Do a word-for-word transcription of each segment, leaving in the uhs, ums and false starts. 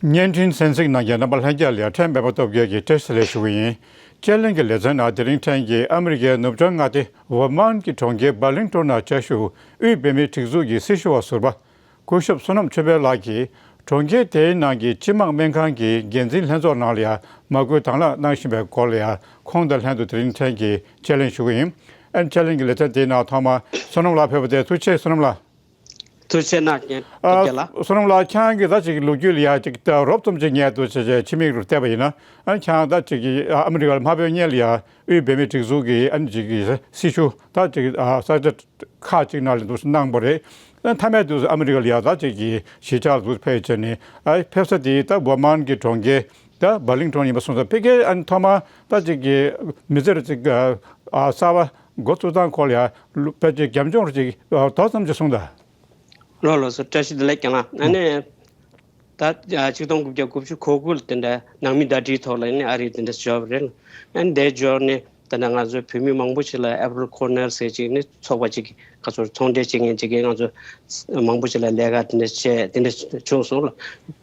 བརྙན་འཕྲིན་གསན་གཟིགས་གནང་མཁན་རྣམ་པ་ལྷན་རྒྱས་ལ་ཡང་ཕྲན་སྨན་པ་སྟོབས་རྒྱལ་གྱིས་བཀྲ་ཤིས་བདེ་ལེགས་ཞུ་གི་ཡིན། དཔྱད་གླེང་གི་ལེ་ཚན་ནང་དེ་རིང་ཕྲན་གྱིས་ཨ་མི་རི་ཀའི་ནུབ་བྱང་མངའ་སྡེ་ཝར་མཱན་གྱི་གྲོང་ཁྱེར་བར་ལིང་ཏོན་ནང་བཅའ་བཞུགས་དབུས་བོད་མིའི་སྒྲིག་འཛུགས་ཀྱི་སྲི་ཞུ་བ་ཟུར་པ། སྐུ་ཞབས་བསོད་ནམས་ཆོས་འཕེལ་ལགས་ཀྱིས་གྲོང་ཁྱེར་དེའི་ནང་གི་སྤྱི་དམངས་སྨན་ཁང་གི་འགན་འཛིན་ལྷན་ཚོགས་ནང་ལ་ཡང་མ་བསྐུལ་དང་བླངས་གནང་བཞིན་པའི་སྐོར་ལ་ཡང་ཁོང་དང་ལྷན་དུ་དེ་རིང་ཕྲན་གྱིས་དཔྱད་གླེང་ཞུ་གི་ཡིན། ཨ་ནི་དཔྱད་གླེང་གི་ལེ་ཚན་དེའི་ནང་ཐོག་མར་བསོད་ནམས་ལགས་ཕེབས་པ་དེ་ཐུགས་རྗེ་ཆེ། བསོད་ནམས་ལགས། ཐུགས་རྗེ་གནང་རྒན་ཨ། རྒན་ལགས། བསོད་ནམས་ལགས། ཁྱེད་རང་གིས་ད་ཅིག་ལོ་རྒྱུས་ལ་ཡ་ཅིག་ད་རོབ་ཙམ་ཅིག་ངས་འདུག་ཅེས་ཅེས་ཕྱི་མིག་རུ་བལྟས་པ་ཡིན་ན། ཨ་ནི་ཁྱེད་རང་ད་ཅིག་གིས་ཨ་ཨ་མི་རི་ཀར་མ་ཕེབས་སྔོན་ལ་ཡ་དབུས་བོད་མིའི་སྒྲིག་འཛུགས་ཀྱི་ཨ་ནི་ཅིག་གི་སྲི་ཞུ་ད་ཅིག་ཨ་ས་ཆ་ཁག་ཅིག་ནང་ལ་འདུག་གནང་པ་རེད། ཨ་མཐའ་མའི་དུས་སུ་ཨ་མི་རི་ཀ་ལ་ཡ་ད་ཅིག་གི་གཞིས་ཆགས་ལ་འདུག་ཕེབས་བྱས་ནས། ཨ་ཕེབས་ས་དེ་ད་ཝར་མཱན་གྱི་གྲོང་ཁྱེར་ད་བར་ལིང་ཏོན་ཡིན་པ་སོང་ཙང་ཕ་གིའི་ཨ་ནི་ཐོག་མ་ད་ཅིག་གི་མི་སེར་ཅིག་ཨ་གསར་པ་འགོ་བཙུགས་སྟངས་སྐོར་ལ་ཡ་ལུ་ཕལ་ཆེར་རྒྱབ་ལྗོངས་ཅིག་ཨ་ཏོག་ཙམ་ཅིག་གསུངས་དང་། ལགས་ལགས་སོ། བཀྲ་ཤིས་བདེ་ལེགས་རྒན་ལགས། ཨ་ནི་ད་ཆིག་སྟོང་དགུ་བརྒྱ་དགུ་བཅུ་གོ་དགུ་ལ་དེ་འདྲ་ནང་མི་ཟླ་སྒྲིལ་ཐོག་ལ་ཨ་ནི་ཨ་རིར་དེ་འདྲ་འབྱོར་བ་རེད། ཨ་ནི་དེ་འབྱོར་ནས་ད་ལྟ་ང་ཚོའི་བོད་མི་མང་པོ་ཞིག་ལ་ཨེ་པོ་ལོ་ཁོར་ནར་ཟེར་ཅིག་ནི་ཚོགས་པ་ཅིག་ག་ཚོད་ཚོང་འབྲེལ་བྱེད་མཁན་བྱེད་མཁན་ང་ཚོ་མང་པོ་ཞིག་ལ་ལས་ཀ་དེ་འདྲ་བྱས་དེ་འདྲ་བྱུང་སོང་ལ།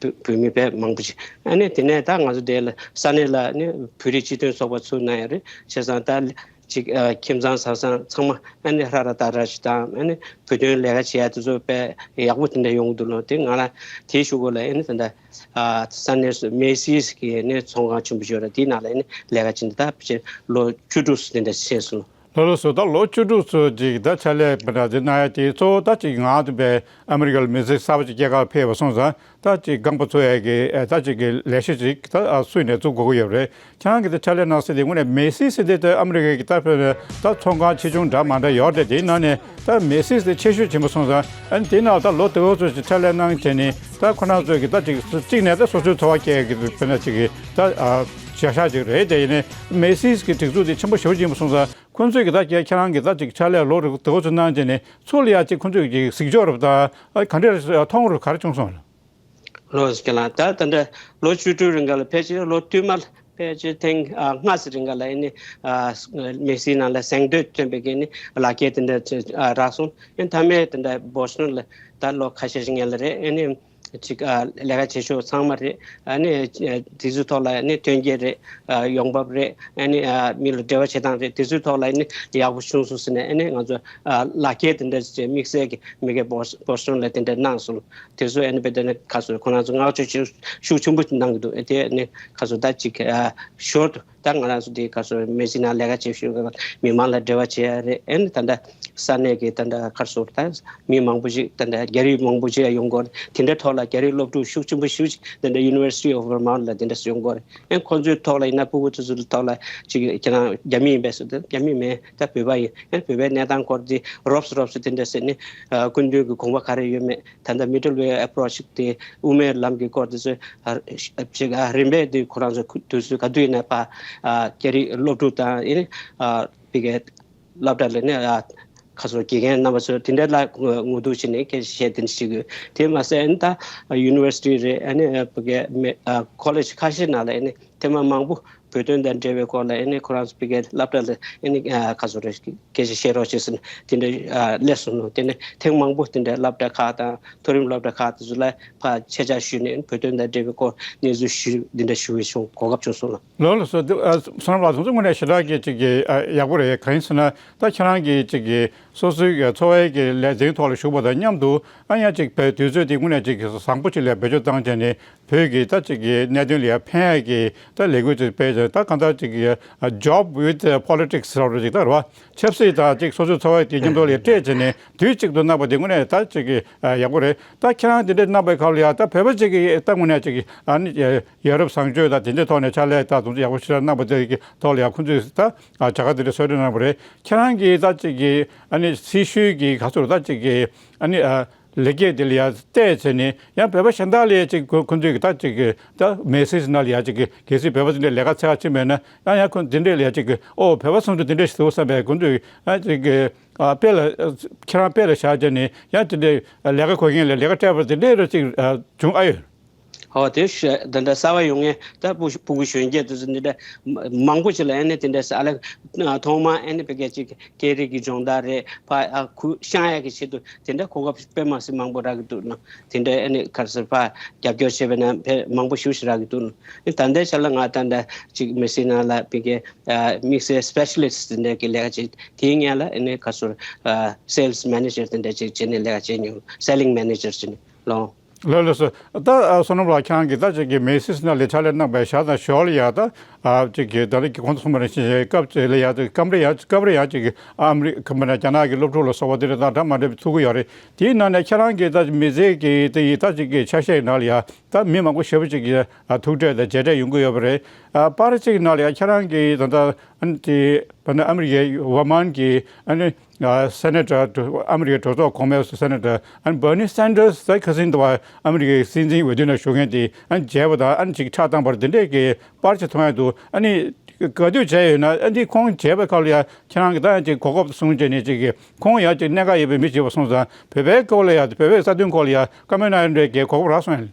བོད་བོད་མི་དཔེ་མང་པོ་ཞིག་ཨ་ནི་དེ་ནས་ད་ང་ཚོ་དེ་ལ་ས་གནས་ལ་ནི་བོད་རིགས་སྤྱི་མཐུན་ཚོགས་པ་ཚུགས་གནང་ཡ་རེད། བྱས་ཙང་ད་ཅིག་ཨ་ཁྱིམ་ཚང་བཟའ་ཚང་ཚང་མ་ཨ་ནི་ཧྲ་ར་ཏཱ་ར་ཞིག་དང་། ཨ་ནི་བོད་དོན་ལས་ཀ་བྱེད་ཡ་དེ་ཚོ་དཔེ་ཡག་པོ་དེ་འདྲ་ཡོང་གི་འདུག་ལོ། དེ་ང་རང་དེའི་གཞུག་གུ་ལ་ཨ་ནི་ད་ལྟ་ཨ་ས་གནས་སུ་མེ་སིས་གི་ཨ་ནི་ཚོང་ཁང་ཆེན་པོ་ཞིག་ཡོད་རེད། དེའི་ནང་ལ་ཨ་ནི་ལས་ཀ་བྱེད་འདི་ད་ཕལ་ཆེར་ལོ་བཅུ་དྲུག་ཙམ་དེ་འདྲ་ཕྱིན་སོང་། ལགས་ལགས་སོ། ད་ལོ་བཅུ་དྲུག་ཙམ་ཅིག་ད་ཕྱག་ལས་པ་འདྲ་དེ་གནང་ཡ་དེ་གཙོ་བོ་ད་ཅིག་ང་དང་པའི་ཨ་མི་རི་ཀ་ལ་མི་ཚེ་གསར་པ་ཅིག་སྐྱེལ་གར་ཕེབས་པ་སོང་ཙང་། ད་ཅིག་རྐང་པ་འཚོ་ཡས་ཀྱི་ཨ་ད་ཅིག་གི་ལས་གཞི་ཅིག་ད་ཨ་སུས་ནས་བཙུགས་དགོས་ཀྱི་ཡོད་རེད། ཁྱེད་རང་གི་ད་ཕྱག་ལས་གནང་སའི་དེ་དངོས་གནས་མེ་སིས་དེ་ད་ཨ་མི་རི་ཀའི་གི་ད་དཔེར་ན་ད་ཚོང་ཁང་ཆེ་ཆུང་འདྲ་མ་འདྲ་ཡོད་རེད། དེའི་ནང་ནས་ད་མེ་སིས་དེ་ཆེ་ཤོས་ཆེན་པོ་སོང་ཙང་། ཨ་ནི་དེའི་ནང་ད་ལོ་དེ་འོག་ཚོ་ཞིག་ཕྱག་ལས་གནང་བྱས་ནས་ད་ཁོ་རང་ཚོས་གི་ད་ཅིག་གཅིག་ནས་ད་སོ་སོའི་འཚོ་བ་སྐྱེལ་གི་དཔེར་ན་ཅིག་གི་ད་ཨ་བྱ་གཞག་ཅིག་རེད། དེ་ཡིན་ནའི་མེ་སིས་གི་སྒྲིག་འཛུགས་དེ་ཆེན་པོ་ཞེ་པོ་ཅིག་ཡིན་པ་སོང་ཙང་། ཁོང་ཚོས་གི་ད་ཁྱེད་ཁྱེད་རང་གི་ད་ཅིག་ཕྱག་ལས་ལོ་དེ་འོག་ཚོ་གནང་བྱས་ནས་ཚུར་ལ་ཡ་ཅིག་ཁོང་ཚོས་གི་གཟིགས་ཕྱོགས་རབ་དང་ཨ་ག་འདྲ་མཐོང་རུ་ག་རེ་བྱུང་སོང་། ལགས་སོ་རྒན་ལགས། ད་ད་ལྟ་ལོ་བཅུ་དྲུག་རིང་ག་ལ་ཕལ་ཆེར་ལོ་བསྟུད་མར་ཕལ་ཆེར་ཐེངས་ཨ་ལྔ་ཙམ་རིང་ག་ལ་ཨ་ནི་ཨ་མེ་སིའི་ནང་ལ་གཟེངས་བསྟོད་ཐོན་པའི་གི་ནི་ལག་འཁྱེར་དེ་འདྲ་ཨ་རག་སོང་། ཨ་མཐའ་མའི་དེ་འདྲ་བོ་སི་ཊོན་ལ་ད་ལོ་ཁ་ཤས་ཤིག་སྔོན་ལ་རེད། ཨ་ནི་ཅིག་ཨ་ལས་ཀ་བྱེད་ཕྱོགས་ཚང་མ་རེད། ཨ་ནི་ཨ་དེ་ཚོའི་ཐོག་ལ་ཨ་ནི་ཐོན་སྐྱེད་རེད། ཨ་ཡོང་འབབ་རེད། ཨ་ནི་ཨ་མི་ལ་འབྲེལ་བ་བྱེད་སྟངས་རེད། དེ་ཚོའི་ཐོག་ལ་ཨ་ནི་ཡག་པོ་བྱུང་སོང་ཟེར་ནས་ཨ་ནི་ང་ཚོ་ཨ་ལག་འཁྱེར་དེ་འདྲ་ཅིག་དམིགས་བསལ་གྱི་མི་སྒེར་བོ་སི་བོ་སི་ཊོན་ལ་དེ་འདྲ་གནང་སོང་། དེ་ཚོ་ཨ་ནི་དཔེ་དེ་ནི་ཁ་སོ་ཁོ་རང་ཚོ་བསྔགས་བརྗོད་ཤུགས་ཤུགས་ཆེན་པོ་གནང་གི་འདུག་ཨ་དེ་ཨ་ནི་ཁ་སོ་ད་ཅིག་ཨ་ཞོར་དུ་ད་ང་རང་ཚོ་དེ་ག་ཚོད་མི་ཚེ་ནང་ལས་ཀ་བྱེད་ཤུགས་མི་མང་ལ་འབྲེལ་བ་བྱེད་ཡ་རེད། ཨ་ནི་ད་ལྟ་ས་གནས་ཀྱི་ད་ལྟ་ག་ཚོད་ད་མི་མང་པོ་ཞིག་ད་ལྟ་རྒྱ་རིགས་མང་པོ་ཞིག་ཡོང་གི་ཡོད་རེད། དེ་འདྲའི་ཐོག་ལ་རྒྱ་རིགས་སློབ་ཕྲུག་ཤུགས་ཆེན་པོ་ཞིག་ད་ལྟ་University of Vermont ལ་དེ་འདྲ་ཡོང་གི་ཡོད་རེད། ཨ་ནི་ཁོང་ཚོའི་ཐོག་ལ་ཡིན་ན་ཕྲུ་གུ་ཚོ་ཚོའི་ཐོག་ལ་ཅིག་ཁྱེད་རང་རྒྱ་མི་ཡིན་པས་ཟེར་ཏེ་རྒྱ་མི་མིན་ད་བོད་པ་ཡིན། ཨ་ནི་བོད་པའི་གནས་སྟངས་སྐོར་དེ་རོབ་ཙམ་རོབ་ཙམ་དེ་འདྲ་ཟེར་ནས་ཨ་སྐུ་མདུན་གྱི་དགོངས་པ་ག་རེ་ཡོད་མེད། ད་ལྟ་Middle Way Approach དེ་དབུ་མའི་ལམ་གྱི་སྐོར་དེ་ཚོ་ཨ་ཅིག་ཨ་རིམ་པས་དེ་ཁོ་རང་ཚོ་དུས་ཚོད་ག་དུས་ཡིན་ན་ཕ་ཨ་རྒྱ་རིགས་སློབ་ཕྲུག་དང་ཨེ་ནི་ཨ་ཕ་གིའི་སློབ་གྲྭ་ལ་ནི་ཨ་ཁ་སོ་དགེ་རྒན་རྣམ་པ་ཚོ་དེ་འདྲ་ལ་ངོ་ངོ་ཐུག་བྱས་ནས་སྐད་ཆ་བཤད་དེ་འདྲ་བྱེད་དགོས། དེ་མ་ཟད་ཨེ་ནི་ད་University རེད། ཨེ་ནི་ཕ་གིའི་མེ་ཨ་College ཁ་ཤས་ནང་ལ་ཨེ་ནི་ཐེངས་མ་མང་པོ་བོད་དོན་དང་འབྲེལ་བའི་སྐོར་ལ་ཨེ་ནི་ཁོ་རང་ཚོ་ཕ་གིའི་སློབ་གྲྭ་ལ་ཨེ་ནི་ཨ་ཁ་སོ་རེ་སྐད་ཆ་བཤད་རོགས་བྱེད་ཟེར་ནས་དེ་འདྲ་ཨ་སླེབས་སོང་ནོ། དེ་ནས་ཐེངས་མང་པོ་དེ་འདྲ་སློབ་གྲྭ་ཁག་དང་མཐོ་རིམ་སློབ་གྲྭ་ཁག་དེ་ཚོ་ལ་ཕར་ཆེད་བཅར་ཞུས་ནས་བོད་དོན་དང་འབྲེལ་བའི་སྐོར་གནས་ཚུལ་ཞུ་འདི་འདྲ་ཞུ་བའི་བྱུང་གོ་སྐབས་བྱུང་སོང་ལ། ལགས་ལགས་སོ། འདི་ཨ་བསོད་ནམས་ལགས་ཚང་ཚོ་དངོས་གནས་ཞེ་དྲག་གི་ཅིག་གི་ཨ་ཡག་པོ་རེད། གང་ཡིན་ཟེར་ན་ད་ཁྱེད་རང་གིས་ཅིག་གི་སོ་སོའི་འཚོ་བའི་གི་ལས་འཛིན་ཐོག་ལ་ཞུགས་པ་དང་མཉམ་དུ་ཨ་ཡང་ཅིག་བོད་དུས་ཚོད་འདི་དངོས་གནས་ཅིག་གི་བཟང་པོ་ཅིག་ལ་བེད་སྤྱོད་བཏང་བྱས་ནས། བོད་ཀྱི་ད་ཅིག་གི་གནད་དོན་ལ་ཡང་ཕན་ཡག་གི་ད་ལས་འགུལ་ཅིག་སྤེལ་ཅིང་། ད་གང་ལྟར་ཅིག་གི་ཨ་Job with Politics ཟེར་བ་ཅིག་ད་རེད་བ། ཆབ་སྲིད་དང་ཅིག་སོ་སོའི་འཚོ་བ་དེ་མཉམ་དུ་ལ་སྤྲད་བྱས་ནས་དུས་གཅིག་ཏུ་གནང་པ་དེ་དངོས་གནས་ད་ཅིག་གི་ཨ་ཡག་པོ་རེད། ད་ཁྱེད་རང་དེ་འདྲ་གནང་པའི་སྐབས་ལ་ཡང་ད་བོད་པ་ཅིག་གི་ད་དངོས་གནས་ཅིག་གི་ཨ་ནི་ཡ་རབས་བཟང་སྤྱོད་དང་དེ་འདྲའི་ཐོག་ནས་ཕྱག་ལས་ད་དུང་ཡག་པོ་ཞེ་དྲག་གནང་པ་དེ་གི་ཐོག་ལ་ཡང་ཁོང་ཚོས་ད་ཨ་བྱ་དགའ་དེ་འདྲ་གསོལ་སྟོན་གནང་པ་རེད། ཁྱེད་རང་གིས་ད་ཅིག་གི་ཨ་ནི་སྲི་ཞུའི་གི་ག་ཚོད་ད་ཅིག་གི་ཨ་ནི་ཨ། ལེགས་སྐྱེས་དེ་ལ་ཡང་བལྟས་བྱས་ནས་ཡང་བོད་པ་གཞན་དག་ལ་ཡང་ཅིག་ཁོ་ཁོ་ཚོས་ཀྱི་ད་ཅིག་གི་ད་མེ་སེ་ཇི་ནང་ལ་ཡང་ཅིག་གི་གལ་སྲིད་བོད་པ་དེ་འདྲས་ལས་ཀ་འཚོལ་ག་ཕྱིན་པ་ཡིན་ན་ཡང་ཡང་ཁོ་དེ་འདྲས་ལ་ཡང་ཅིག་གི་ཨོ་བོད་པ་སོང་ཚོ་དེ་འདྲས་ཞིག་འདུག་བསམ་པའི་ཁོ་ཚོས་ཡང་ཅིག་གི་ཨ་དཔེ་ལ་ཁྱེད་རང་དཔེ་ལ་བཞག་བྱས་ནས་ཡང་དེ་འདྲས་ལས་ཀ་དགོས་མཁན་ལ་ལས་ཀ་སྤྲད་པ་དེ་འདྲས་ར་ཅིག་བྱུང་ཨ་ཡོད། ཧོ་དེ་ཤ་དེ་འདྲ་གསར་པ་ཡོང་ངེས་ད་སྤུ་སྤུ་གུ་གཞོན་སྐྱེས་དེ་ཚོ་འདི་འདྲ་མ་མང་པོ་ཅིག་ལ་ཨ་ནི་དེ་འདྲ་ས་ཨ་ལ་ཐོག་མ་ཨ་ནི་བི་ག་ཅིག་སྐད་རིགས་ཀྱི་སྦྱོང་བརྡར་རེད་ཕ་ཨ་ཁུ་ཤང་ཡག་གི་ཆེད་དུ་དེ་འདྲ་གོ་སྐབས་དཔེ་མ་སྲིད་མང་པོ་རག་གི་འདུག་ན་དེ་འདྲ་ཨ་ནི་ག་རེ་ཟེར་ཕ་རྒྱབ་སྐྱོར་བྱས་པ་ན་ཕེ་མང་པོ་ཞེ་ཅིག་རག་གི་འདུག་ན་ཨ་ནི་ད་ལྟའི་ཆ་ལ་ང་ད་འདྲ་ཅིག་མི་སྲིད་ན་ལ་བི་ག་དམིགས་བསལ་སི་པེ་ཤ་ལི་སི་ཊི་དེ་འདྲ་གི་ལས་ཀ་བྱེད་དེའི་སྔོན་ལ་ཨ་ནི་ག་རེ་ཟེར་སེལ་སི་མེ་ནེ་ཇར་དེ་འདྲ་ཅིག་བྱས་ནས་ལས་ཀ་བྱས་མྱོང་སེ་ལིང་མེ་ནེ་ཇར་བྱས་ནས་ལོ། ལགས་ལགས་སོ། ད་ཨ་བསོད་ནམས་ལགས་ཁྱེད་རང་གིས་ད་ཅིག་གི་མི་སི་སི་ནང་ལས་ཕྱག་ལས་གནང་བའི་ཞག་དང་ཞོར་ལ་ཡ་ད་ཨ་ཅིག་གི་ད་ལྟ་གི་གོང་དུ་གསུངས་པ་ནང་བཞིན་སྐབས་ཅིག་ལ་ཡ་ད་སྐབས་རེ་ཡ་སྐབས་རེ་ཡ་ཅིག་གི་ཨ་མི་རི་ཀ་མ་ན་རྒྱ་ནག་གི་སློབ་ཕྲུག་ལ་སོགས་པ་དེ་འདྲ་དང་འདྲ་མ་འདྲ་ཐུག་གི་ཡོད་རེད། དེའི་ནང་ནས་ཁྱེད་རང་གིས་ད་མི་ཚེ་གི་དེ་ཡི་ད་ཅིག་གི་ཆ་ཤས་ནང་ལ་ཡ་ད་མི་མང་པོ་ཞེ་པོ་ཅིག་གི་ཨ་ཐུག་འཕྲད་དང་མཇལ་འཕྲད་ཡོང་གི་ཡོད་པ་རེད། ཨ་པར་གཅིག་ནང་ལ་ཡ་ཁྱེད་རང་གིས་ད་ལྟ་ཨ་ནི་དེ་བ་ན་ཨ་མི་རི་ཀའི་ཝར་མན་གྱི་ཨ་ནི། ཨ་སེ་ནེ་ཊར་ཨ་མི་རི་ཀའི་གྲོས་ཚོགས་གོང་མའི་སེ་ནེ་ཊར་ཨ་ནི་བར་ནི་སན་ཏར་སི་ད་ཁ་སང་དུ་བ་ཨ་མི་རི་ཀའི་སྲིད་འཛིན་འོས་བསྡུ་ནང་ཞུགས་མཁན་དེ་ཨ་ནི་མཇལ་བ་དང་ཨ་ནི་ཅིག་ཕྲག་བཏང་བར་དེ་འདྲས་ཀྱི་པར་ཆ་མཐོང་ཡ་འདུག་ཨ་ནི་ག་དུས་མཇལ་ཡོད་ན་ཨ་འདི་ཁོང་མཇལ་བའི་སྐབས་ལ་ཡ་ཁྱེད་རང་གི་ད་ཅིག་གོ་སྐབས་སོང་བྱས་ནས་ཅིག་གི་ཁོང་ཡ་ཅིག་གནད་འགག་ཡོད་པའི་མི་ཅིག་ཡོད་པ་སོང་ཙང་བོད་པའི་སྐོར་ལ་ཡ་བོད་པའི་རྩ་དོན་སྐོར་ལ་ཡ་བཀའ་མོལ་གནང་ཡ་འདྲས་ཀྱི་གོ་སྐབས་རག་སོང་ཡ།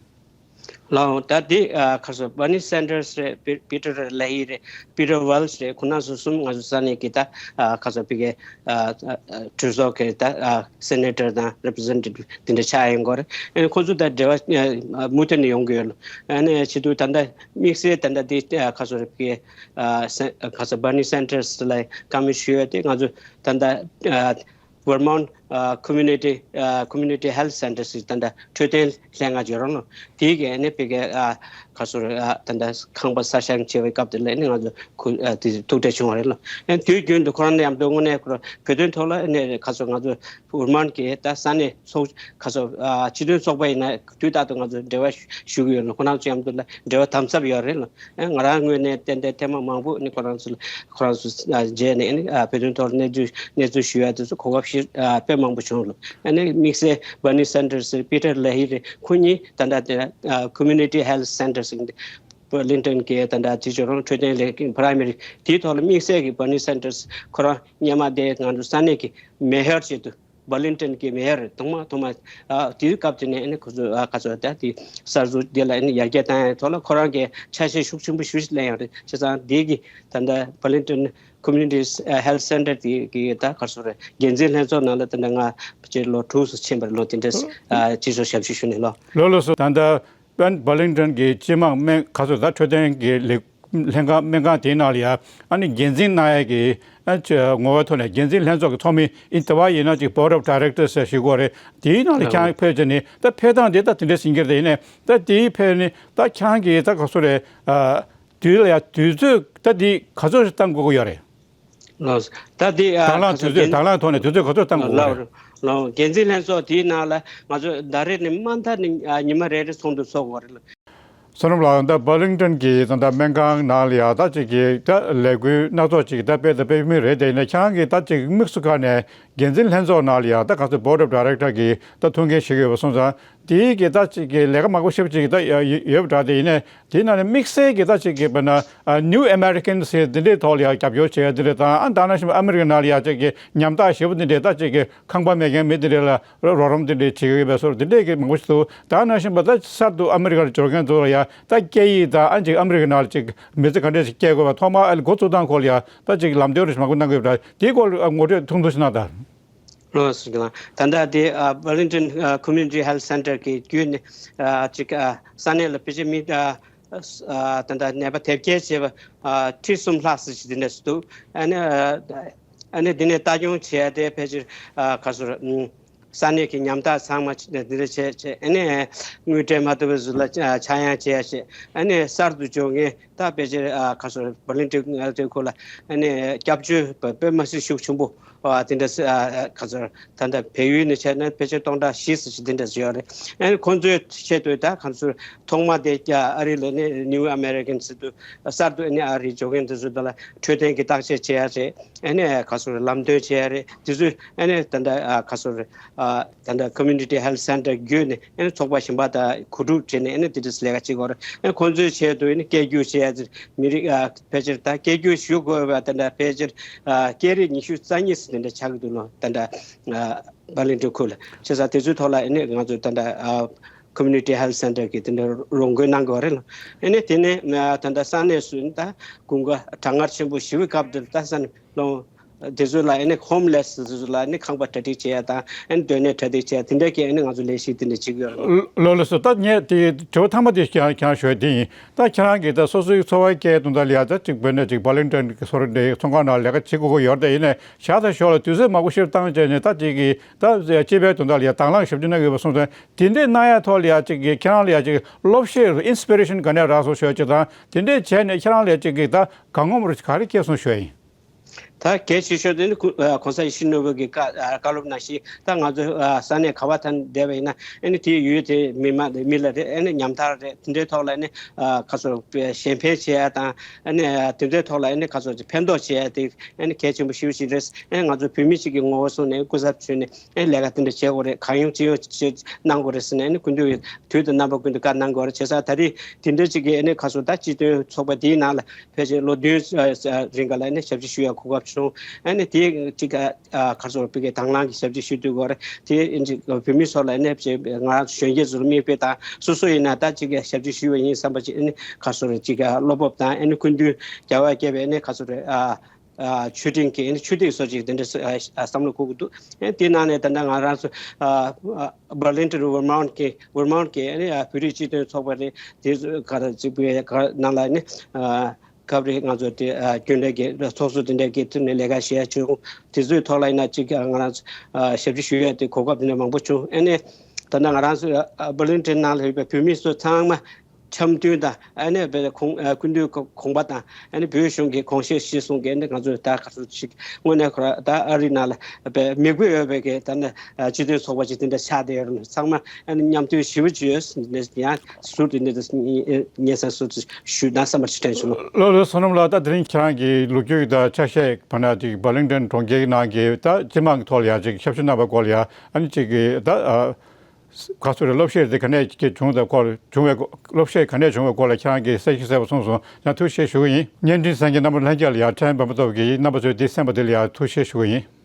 ལའོ། ད་དེ་ཨ་ཁ་སོ་བར་ནི་སན་ཏར་སི་རེད། པི་པི་ཏར་ལ་ཧི་རེད། པི་ཏར་ཝེལ་སི་རེད། ཁོ་རང་ཚོ་གསུམ་ང་ཚོ་ས་གནས་ཀྱི་ད་ཨ་ཁ་སོ་བི་གའི་ཨ་ཨ་གྲོས་ཚོགས་ཀྱི་ད་ཨ་སེ་ནེ་ཏར་དང་རེ་པི་རི་ཟེན་ཊེ་ཊིབ་དེ་འདྲ་ཆགས་ཡོང་གི་རེད། ཨ་ནི་ཁོ་ཚོ་ད་འབྲེལ་བ་ཨ་མུ་མཐུད་ནས་ཡོང་གི་ཡོད་ལ། ཨ་ནི་བྱེད་དུས་ད་ལྟ་དམིགས་བསལ་ད་ལྟ་དེ་ཨ་ཁ་སོ་རེད་བི་གའི་ཨ་སེ་ཁ་སོ་བར་ནི་སན་ཏར་སི་ལ་བཀའ་མོལ་ཞུས་ཡོད་དེ་ང་ཚོ་ད་ལྟ་ཨ། Vermont ཨ་Community ཨ་Community Health Center ཟེར་ད་ལྟ་འཕྲོད་བསྟེན་ལྷན་ཁང་ཅིག་ཡོད་རེད་ལོ། དེའི་གི་ཨ་ནི་བི་གའི་ཨ་ག་ཚོད་རེད་ཨ་ད་ལྟ་ཁང་པ་གསར་བཞེངས་བྱེད་པའི་སྐབས་དེ་ལ་ཨ་ནི་ང་ཚོ་ཁུ་ཨ་དེ་ཐུག་འཕྲད་བྱུང་བ་རེད་ལོ། ཨ་ནི་དུས་རྒྱུན་དུ་ཁོ་རང་མཉམ་དུ་དངོས་གནས་ཁོ་རང་བོད་དོན་ཐོག་ལ་ཨ་ནི་ག་ཚོད་ང་ཚོ་ཝར་མན་གི་ད་ས་གནས་ཚོགས་ག་ཚོད་ཨ་སྤྱི་མཐུན་ཚོགས་པ་ཡིན་ན་དུས་རྟག་ཏུ་ང་ཚོ་འབྲེལ་བ་ཞུ་གི་ཡོད་ལོ། ཁོ་རང་ཚོ་མཉམ་དུ་ལ་འབྲེལ་བ་དམ་ཟབ་ཡོད་རེད་ལོ། ཨ་ང་རང་ངོས་ནས་ཏན་ཏན་ཐེངས་མ་མང་པོ་ནི་ཁོ་རང་ཚོ་ཁོ་རང་ཚོ་ཨ་མཇལ་ནས་ནི་ཨ་བོད་དོན་ཐོག་གནས་ཚུལ་གནས་ཚུལ་ཞུ་ཡ་དེ་ཚོ་གོ་སྐབས་ཤིག་ཨ་དཔེ་མང་པོ་བྱུང་ལོ། ཨ་ནི་དམིགས་བསལ་བར་ནི་སན་ཏར་སི་པི་ཏར་ལ་ཧི་རེད། ཁོ་གཉིས་ད་ལྟ་དེ་ཨ་Community Health Center ཟེར་གི་འདི་བར་ལིང་ཊོན་གི་ད་ལྟ་དེ་ཚོ་རང་འཕྲོད་བསྟེན་ལས་ཁུངས་པ་རའི་མ་རི་དེའི་ཐོག་ལ་དམིགས་བསལ་གི་བར་ནི་སན་ཏར་སི་ཁོ་རང་སྔོན་མ་དེ་ང་ཚོ་ས་གནས་ཀྱི་མེ་ཡར་ཆེད་དུ། བར་ལིང་ཊོན་གྱི་མེ་ཡར་ཐོག་མ་ཐོག་མ་ཨ་དེའི་སྐབས་དེ་ནས་ཨ་ནི་ཁོ་ཚོ་ཨ་ཁ་ཚོ་ད་དེ་གསར་འཛུགས་དེ་ལ་ཨ་ནི་ཡར་རྒྱས་བཏང་ཡའི་ཐོག་ལ་ཁོ་རང་གི་ཆ་ཤས་ཤུགས་ཆེན་པོ་ཞེ་ཅིག་ལེན་ཡོད་རེད། བྱས་ཙང་དེ་གི་ད་ལྟ་བར་ལིང་ཊོན་Community Health Center དེ་གི་ད་ག་ཚོད་རེད་འགན་འཛིན་ལྷན་ཚོགས་ནང་ལ་ད་ལྟ་ང་ཕྱི་ལོ་དྲུག་ཙམ་ཕྱིན་པ་རེད་ལོ། དེ་འདྲ་ཨ་སྤྱི་ཚོགས་ཞབས་ཞུ་ཞུ་ནས་ལོ། ལགས་ལགས་སོ། ད་ལྟ་པན་བར་ལིང་ཊོན་གྱི་སྤྱི་དམངས་སྨན་ག་ཚོད་ད་འཕྲོད་བསྟེན་གྱི་ལས་ལྷན་ཁང་སྨན་ཁང་དེའི་ནང་ལ་ཡ་ཨ་ནི་འགན་འཛིན་གནང་ཡས་ཀྱི་ཨ་ཅེ་ངོ་བོའི་ཐོག་ནས་འགན་འཛིན་ལྷན་ཚོགས་ཀྱི་ཚོགས་མི་ཨིན་ཏི་བ་ཡིན་ན་ཅིག་Board of Directors ཞེས་ཞུ་གི་ཡོད་རེད། དེའི་ནང་ལ་ཁྱེད་རང་ཕེབས་བྱས་ནས་ད་ཕེབས་སྟངས་དེ་ད་དེ་འདྲ་ཟིན་གྱི་རེད། ཡིན་ནའི་ད་དེའི་ཕེབས་ནས་ད་ཁྱེད་རང་གིས་ད་ག་ཚོད་རེད་ཨ་དུས་ལ་ཡ་དུས་ཚོད་ད་དེ་ག་ཚོད་བཏང་དགོས་ཀྱི་ཡོད་རེད། ལགས། ད་དེ་ཨ་དང་བླངས་ག་ཚོད་དུས་ཚོད་འགན་དང་བླངས་ཐོག་ནས་དུས་ཚོད་ག་ཚོད་བཏང་དགོས་ཀྱི་ལགས་རེད། ལགས། འགན་འཛིན་ལྷན་ཚོགས་དེའི་ནང་ལ་ང་ཚོ་ཟླ་རེ་ནས་མ་མཐའ་ནས་ཨ་ཉི་མ་རེ་རེ་ཚོགས་འདུ་ཚོགས་དགོས་རེད། བསོད་ནམས་ལགས་ད་བར་ལིང་ཊོན་གྱི་ད་ལྟ་སྨན་ཁང་ནང་ལ་ཡ་ད་ཅིག་གི་ད་ལས་འགུལ་སྣ་ཚོགས་ཅིག་ད་སྤེལ་དང་སྤེལ་མུས་རེད། དེ་ཡིན་ན་ཁྱེད་རང་གིས་ད་ཅིག་དམིགས་སུ་བཀར་ནས་འགན་འཛིན་ལྷན་ཚོགས་ནང་ལ་ཡ་ད་ག་ཚོད་Board of Director གི་ད་ཐུགས་འགན་བཞེས་ཀྱི་ཡོད་པ་སོང་ཙང་དེའི་གི་ད་ཅིག་གི་ལས་ཀ་མང་པོ་ཞེ་པོ་ཅིག་ད་ཡ་ཡོད་པ་འདྲ། དེ་ཡིན་ནའི་དེའི་ནང་ནས་དམིགས་བསལ་གྱི་ད་ཅིག་གི་དཔེར་ན་ཨ་New American ཟེར་འདི་འདྲའི་ཐོག་ལ་ཡ་རྒྱབ་སྐྱོར་བྱེད་ཡ་འདི་འདྲ་དང་ཨ་ད་ནང་བཞིན་ཨ་མི་རི་ཀ་ནང་ལ་ཡ་ཅིག་གི་ཉམ་ཐག་ཞེ་པོ་འདི་འདྲའི་ད་ཅིག་གི་ཁང་པ་མེད་མཁན་མི་འདི་འདྲའི་ལ་རོགས་རམ་འདི་འདྲའི་བྱེད་ཀྱི་ཡོད་པའི་བཟོ་འདི་འདྲའི་གི་མང་པོ་ཞིག་འདུག་ད་ནང་བཞིན་པ་ད་གསར་དུ་ཨ་མི་རི་ཀར་འབྱོར་མཁན་ཚོ་ལ་ཡ་ད་སྐད་ཡིག་དང་ཨ་ཅིག་ཨ་མི་རི་ཀ་ནང་ལ་ཅིག་མི་ཚེ་ག་འདྲས་ཤིག་སྐྱེལ་དགོས་པ་ཐོག་མར་ཨ་ལས་འགོ་བཙུགས་སྟངས་སྐོར་ལ་ཡ་ད་ཅིག་ལམ་སྟོན་རེ་ཞིག་མང་པོ་གནང་གི་ཡོད་པ་འདྲ། དེའི་སྐོར་ལ་ངོ་སྤྲོད་ཐུང་ཐུང་ཞིག་གནང་དང་། ལགས་སོ། ད་ལྟ་དེ་ཨ་Burlington ཨ་Community Health Center གི་བརྒྱུད་ནས་ཨ་ཅིག་ཨ་ས་གནས་ལ་ཕལ་ཆེར་མི་ཨ་ཨ་ད་ལྟ་ནད་པ་དེབ་སྐྱེལ་བྱས་པ་ཨ་ཁྲི་གསུམ་ལྷག་ཙམ་ཞིག་དེ་འདྲ་ཞིག་འདུག་ཨ་ནི་ཨ་ཨ་ནི་དེ་ནས་ལྟ་སྐྱོང་བྱས་ཏེ་ཕལ་ཆེར་ཨ་ག་ཚོད་ཨུམ་ས་གནས་ཀྱི་ཉམ་ཐག་ཚང་མ་དེ་འདྲ་བྱས་བྱས་ཨ་ནི་དངུལ་སྤྲད་མ་ཐུབ་པའི་གཟུགས་ལ་ཨ་ཆག་ཡང་བྱས་བྱས་ཨ་ནི་གསར་དུ་འབྱོར་མཁན་ད་ཕལ་ཆེར་ཨ་ག་ཚོད་Burlington ཨ་དེ་ཁུལ་ལ་ཨ་ནི་སྐྱབས་བཅོལ་བ་དཔེ་མ་སྲིད་ཤུགས་ཆེན་པོ། ཨ་དེ་འདྲ་ཨ་ག་ཚོད་ད་ལྟ་བལ་ཡུལ་ནས་བྱས་ན་ཕལ་ཆེར་སྟོང་ཕྲག་བཞི་ཙམ་ཞིག་དེ་འདྲ་ཡོད་རེད། ཨ་ནི་ཁོང་ཚོའི་ཆེད་དུ་ད་ག་ཚོད་ཐོག་མ་དེ་ཨ་རི་ལ་ནི་New Americans ཟེར་དུས་གསར་དུ་ཨ་ནི་ཨ་རི་འབྱོར་མཁན་དེ་ཚོ་དེ་ལ་འཕྲོད་བསྟེན་གྱི་བརྟག་དཔྱད་བྱེད་ཡ་རེད། ཨ་ནི་ག་ཚོད་ལམ་སྟོན་བྱེད་ཡ་རེད། དེ་ཚོ་ཨ་ནི་ད་ལྟ་ཨ་ག་ཚོད་ཨ་ད་ལྟ་Community Health Center བརྒྱུད་ནས་ཨ་ནི་ཚོགས་པ་གཞན་པ་དང་གོ་སྒྲིག་བྱས་ནས་ཨ་ནི་དེ་འདྲ་ལས་ཀ་བྱེད་དགོས་རེད། ཨ་ནི་ཁོང་ཚོའི་ཆེད་དུ་ཨ་ནི་སྐད་སྒྱུར་བྱེད་ཡ་མི་རིགས་ཨ་ཕལ་ཆེར་ད་སྐད་སྒྱུར་ཞུ་དགོས་པ་ད་ལྟ་ཕལ་ཆེར་ཨ་སྐད་རིགས་ཉི་ཤུ་རྩ་གཉིས་ཙམ་དེ་འདྲ་ཆགས་ཀྱི་འདུག་ལོ། ད་ལྟ་ཨ་Burlington ཁུལ་ལ་བྱས་ཙང་དེ་ཚོའི་ཐོག་ལ་ཨ་ནི་ང་ཚོ་ད་ལྟ་ཨ་ Community Health Center གི་དེ་འདྲ་རོགས་མགོན་གནང་དགོས་རེད་ལ། ཨ་ནི་དེ་ནས་ད་ལྟ་ས་གནས་སུ་ད་དགུན་ཁ་གྲང་ངར་ཆེན་པོ་ཞི་བའི་སྐབས་དེར་ད་ས་གནས་ལོ་དེ་ཚོ་ལ་ཨ་ནི་ཧོམ་ལེ་སི་དེ་ཚོ་ལ་ཨ་ནི་ཁང་པ་གྲ་སྒྲིག་བྱེད་ཡ་དང་ཨ་ནི་སྡོད་གནས་གྲ་སྒྲིག་བྱེད་ཡ་དེ་འདྲ་གི་ཨ་ནི་ང་ཚོ་ལས་གཞི་དེ་འདྲ་བྱེད་ཀྱི་ཡོད་རེད། ལགས་ལགས་སོ། ད་ངས་དེ་དྲི་བ་མཐའ་མ་དེ་ཁྱེད་རང་ཁྱེད་རང་ཞུ་ཡ་དེ་ཡིན། ད་ཁྱེད་རང་གིས་ད་སོ་སོའི་འཚོ་བ་སྐྱེལ་དོན་དག་ལ་ཡ་ད་ཅིག་བོད་ནས་ཅིག་བར་ལིང་ཊོན་གྱི་སོ་ར་འདྲའི་ཚོང་ཁང་ནང་ལས་ཀ་བྱེད་དགོས་ཀྱི་ཡོད་རེད། དེ་ཡིན་ནའི་ཞག་དང་ཞོགས་ལ་དུས་ཚོད་མང་པོ་ཞིག་བཏང་བྱས་ནས་ད་ཅིག་གིས་ད་སྐྱེས་པའི་དོན་དག་ལ་ཡ་དང་བླངས་ཞབས་ཕྱི་གནང་གི་ཡོད་པ་སོང་ཙང་དེ་འདྲས་གནང་ཡ་ཐོག་ལ་ཡ་ཅིག་གིས་ཁྱེད་རང་ལ་ཡ་ཅིག་སློབ་གསོའི་ཨིན་སི་པི་རེ་ཤན་ག་ནས་རག་སོང་ཞུ་ཡ་ཅིག་དང་དེ་འདྲས་བྱས་ནས་ཁྱེད་རང་ལ་ཡ་ཅིག་གིས་ད་དགའ་ངོམས་རེ་ག་རེ་སྐྱེས་སོང་ཞུ་ཡ་ཡིན། ད་གལ་ཆེ་ཤོས་དེ་ནི་ཁོ་༸གོང་ས་ཡིད་བཞིན་ནོར་བུ་གི་བཀའ་བཀའ་སློབ་ནང་བཞིན་ད་ང་ཚོ་ས་གནས་ག་བ་ཐང་བསྡད་པ་ཡིན་ན་ཨ་ནི་དེའི་ཡུལ་དེའི་མི་མང་མི་ལ་རེད། ཨ་ནི་ཉམ་ཐག་རེད། དེ་འདྲའི་ཐོག་ལ་ཨ་ནི་ཁ་སོ་གཞན་ཕན་བྱེད་ཡ་དང་ཨ་ནི་དེ་འདྲའི་ཐོག་ལ་ཨ་ནི་ཁ་སོ་ཕན་ཐོགས་བྱེད་ཡ་དེ་ཨ་ནི་གལ་ཆེན་པོ་ཞེ་པོ་ཅིག་རེད། ཨ་ནི་ང་ཚོ་བོད་མི་གཅིག་གི་ངོ་བོ་བཟུང་ནས་སྐུ་ཚབ་བྱས་ནས་ཨ་ནི་ལས་ཀ་དེ་འདྲ་བྱེད་དགོས་རེད། གང་ཡོང་ཅི་ཡོང་ཅི་གནང་དགོས་རེད་ཟེར་ནས་ཨ་ནི་སྐུ་མདུན་གྱི་དུས་དང་རྣམ་པ་ཀུན་ཏུ་བཀའ་གནང་དགོས་རེད། བྱས་ཙང་ད་རེས་དེ་འདྲ་ཅིག་གི་ཨ་ནི་ཁ་སོ་ད་སྤྱི་མཐུན་ཚོགས་པ་དེའི་ནང་ལ་ཕལ་ཆེར་ལོ་བདུན་རིང་ག་ལ་ནས་ཞབས་ཕྱི་ཞུ་ཡ་གོ་སྐབས་བྱུང་། ཨ་ནི་དེ་གཅིག་ག་ཁ་སོ་བོད་ཀྱི་དང་བླངས་ཀྱི་ཞབས་ཕྱི་ཞུ་དུས་གོ་རེད། དེ་ཨ་ནི་བོད་མི་ཚོ་ལ་ནས་ང་རང་ཚོ་གཞོན་སྐྱེས་ཚོར་དམིགས་པའི་དང་སོ་སོ་ཡིན་ན་ད་ཅིག་ཞབས་ཕྱི་ཞུ་བ་ཡིན་བསམ་པ་ཅིག་ཨ་ནི་ཁ་སོ་རེ་ཅིག་བློ་སྤོབས་དང་ཨ་ནི་སྐུ་མདུན་རྒྱལ་བ་དགྱེས་པའི་ཨ་ནི་ཁ་སོ་རེ་ཨ་ཆོས་སྤྲིན་གྱི་ཨ་ནི་ཆོས་ཐིག་སོགས་ཅིག་དེ་འདྲ་བསམ་བློ་འཁོར་གྱི་འདུག་ཨ་དེ་ནང་ནས་ད་ལྟ་ང་རང་ཚོ་Burlington Vermont གི་Vermont གི་ཨ་ནི་བོད་རིགས་སྤྱི་མཐུན་ཚོགས་པ་རེད། དེ་ཚོ་ག་རེ་ཅིག་པའི་ནང་ལ་ནི་སྐབས་རེ་ང་ཚོ་དེ་རྒྱུན་ལས་ཀྱི་ཚོགས་གཙོ་དེ་འདྲ་གི་ཐུག་ནས་ལས་ཀ་བྱེད་ཡ་བྱུང་། དེ་ཚོའི་ཐོག་ལ་ཡིན་ན་ཅིག་ང་རང་ཚོ་ཞབས་ཕྱི་ཞུ་ཡ་དེ་གོ་སྐབས་དེ་འདྲ་མང་པོ་བྱུང་། ཨ་ནི་ད་ལྟ་ང་རང་ཚོ་Burlington ནང་ལ་ཡོད་པའི་བོད་མི་ཚོ་ཚང་མ་འཆམ་མཐུན་དང་ཨ་ནི་བའི་ཁོང་སྐུ་མདུན་དགོངས་པ་དང་ཨ་ནི་བོད་གཞུང་གི་དགོངས་བཞེད་གཞིར་བཟུང་གི་ཨ་ནི་ང་ཚོ་ད་ག་ཚོད་ཅིག་དངོས་གནས་ཁོ་ར་ད་ཨ་རི་ནང་ལ་བའི་མི་དགོས་ཡོད་པའི་གི་ད་ནི་སྤྱི་མཐུན་ཚོགས་པ་ཅིག་དེ་འདྲ་ཆགས་བསྡད་ཡོད་རེད། ཚང་མ་ཨ་ནི་མཉམ་མཐུན་ཞེ་པོ་ཅིག་ཡོད་ཟེར་ནས་ཡང་ཟུར་དེ་འདྲ་ངས་ས་ཟུར་དུ་ཞུས་ན་བསམ་པ་ཞིག་དྲན་བྱུང་། ལགས་ལགས་སོ་ནམ་ལགས། ད་དེ་རིང་ཁྱེད་རང་གི་ལོ་རྒྱུས་དང་ཆ་ཤས་བར་ན་དེ་Burlington གྲོང་ཁྱེར་ནང་གི་ད་སྤྱི་དམངས་ཀྱི་ཐོག་ལ་ཡ་ཅིག་ཞབས་ཞུ་གནང་བའི་སྐོར་ལ་ཡ་ཨ་ནི་ཅིག་གི་ད་ག་ཚོད་རེད། སློབ་གཞས་དེ་ག་ནས་ཀྱི་བྱུང་བའི་སྐོར་བྱུང་བའི་སློབ་གཞས་ག་ནས་བྱུང་བའི་སྐོར་ལ་ཁྱེད་རང་གིས་གསལ་བཤད་གསལ་པོ་གསུངས་སོང་། ཡང་ཐུགས་རྗེ་ཆེ་ཞུ་གི་ཡིན། བརྙན་འཕྲིན་གསན་མཁན་རྣམ་པ་ལྷན་རྒྱས་ལ་ཡང་ཕྲན་འབུམ་སྟོབས་ཀྱིས་རྣམ་པ་ཚོས་འདི་གསན་པ་དེ་ལ་ཡང་ཐུགས་རྗེ་ཆེ་ཞུ་གི་ཡིན།